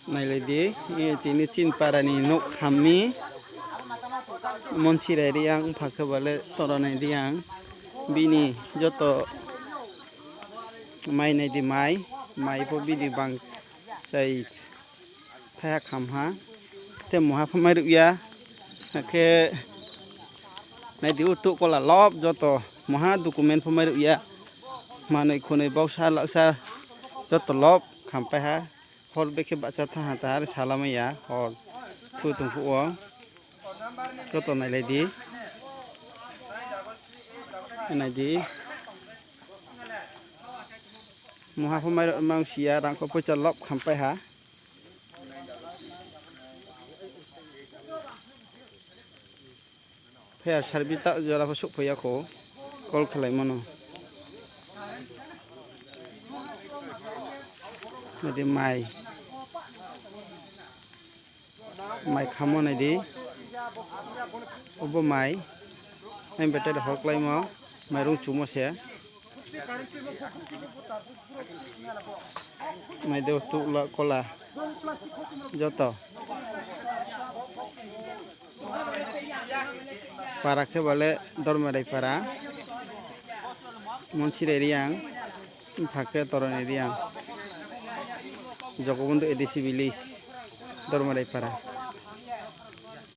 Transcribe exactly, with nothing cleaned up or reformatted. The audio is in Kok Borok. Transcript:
Nailai di, e, tini Chinpara ni nuk hamni Monsirai Reang, wngpha khe bale Toronai Reang. Bini joto mai nai di mai, mai pho bini bang chai thaya khamha. Te moha pho mai rwya, hakhe nai di utuk kola lop joto moha document pho mai rwya. Manwi khwnwi boksa laksa joto lop khampaiha. Hor bekhe bacha thaha tar salamaya hor thu tongphuo. Joto nailai di. Nai di. Moha pho mai mang siya rang kho poisa lop khampaiha. Phiya service ta jora pho suk phaiya kho, call khlai mano. Nadi mai. Mai khamo nai di. Obo mai. Ang better hor klai mo. Mai rung chumo se. Mai do tu la kola. Joto. Para khe bale Dormarai para, Monsirai Reang, wngpha khe Toronai Reang, Jogobondhu A D C village, Dormarai para.